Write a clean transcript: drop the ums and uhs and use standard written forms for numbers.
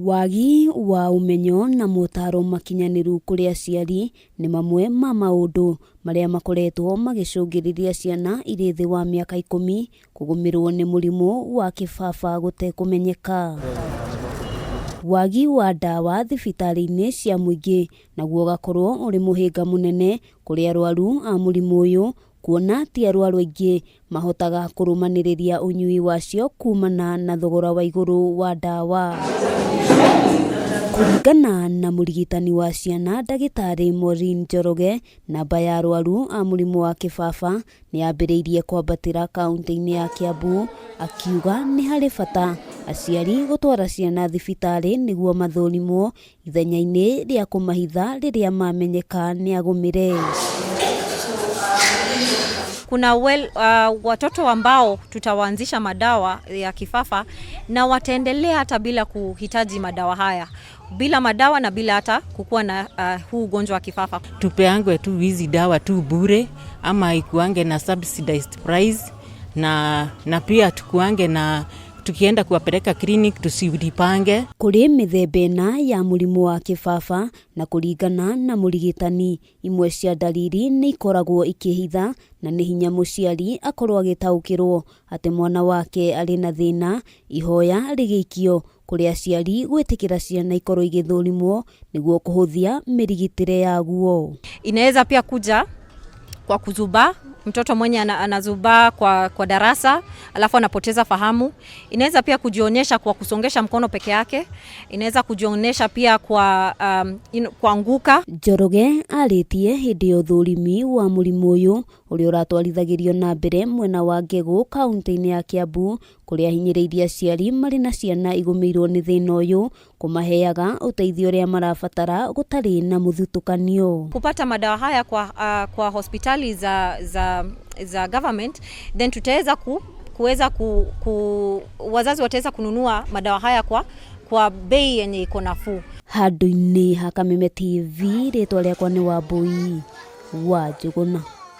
Wagi wa ũmenyo na motaro makinyanĩru kũrĩ aciari nĩ mamwe ma maũndũ marĩa makoretwo magĩcũngĩrĩria ciana irĩ thĩ wa mĩaka 10 kũgũmĩrwo nĩ mũrimũ wa kĩbaba gũtekũmenyeka. Wagi wa ndawa thibitarĩ-inĩ cia mũingĩ naguo ũgakorwo ũrĩ mũhĩnga mũnene kũrĩ arwaru a mũrimũ ũyũ, kuona ti arwaru aingĩ mahotaga kũrũmanĩrĩria ũnyui wacio kumana na thogora wa igũrũ wa ndawa. Kũringana na mũrigitani wa ciana ndagĩtarĩ Maureen Njoroge, namba ya arwaru a mũrimũ wa kĩbaba nĩ yambĩrĩirie kwambatĩra kaunti-inĩ ya Kiambu, akiuga nĩ harĩ bata aciari gũtwara ciana thibitarĩ nĩguo mathũrimwo ithenya-inĩ rĩa kũmahitha rĩrĩa mamenyeka nĩ agũmĩre. Kuna watoto ambao tutawaanzisha madawa ya kifafa na wataendelea hata bila kuhitaji madawa haya, bila madawa na bila hata kukuwa na huu ugonjwa wa kifafa. Tupeangwe tu hizi dawa tu bure ama ikuange na subsidized price, na pia tukuange na tukienda kuwapeleka clinic tusijipange. Kũrĩ mĩthemba ĩna ya mũrimũ wa kĩbaba na kũringana na mũrigitani, imwe cia dalili nĩ ikoragwo ikĩhitha na nĩ hinya mũciari akorwo agĩtaũkĩrwo atĩ mwana wake arĩ na thĩna, ihoya rĩgĩikio kũrĩ aciari gwĩtĩkĩra ciana ikorwo igĩthũrimwo nĩguo kũhũthia mĩrigitĩre yaguo. Inaweza pia kuja kwa kuzubaa, mtoto mwenye anazubaa kwa darasa alafu anapoteza fahamu. Inaweza pia kujionyesha kwa kusongesha mkono peke yake. Inaweza kujionyesha pia kwa kuanguka. Njoroge arĩtie hĩndĩ ya ũthũrimi wa mũrimũ ũyũ ũrĩa ũratwarithagĩrio na mbere mwena wa Ngegũ kaunti-inĩ ya Kiambu, kũrĩa ahinyĩrĩirie aciari marĩ na ciana igũmĩirwo nĩ thĩna ũyũ kũmaheaga ũteithio ũrĩa marabatara gũtarĩ na mũthutũkanio. Kupata madawa haya kwa hospitali za government, then tutaweza kuweza ku wazazi wataweza kununua madawa haya kwa bei yenye iko nafuu. Handũ-inĩ ha Kameme TV, rĩtwa rĩakwa nĩ Wambui wa Njũgũna.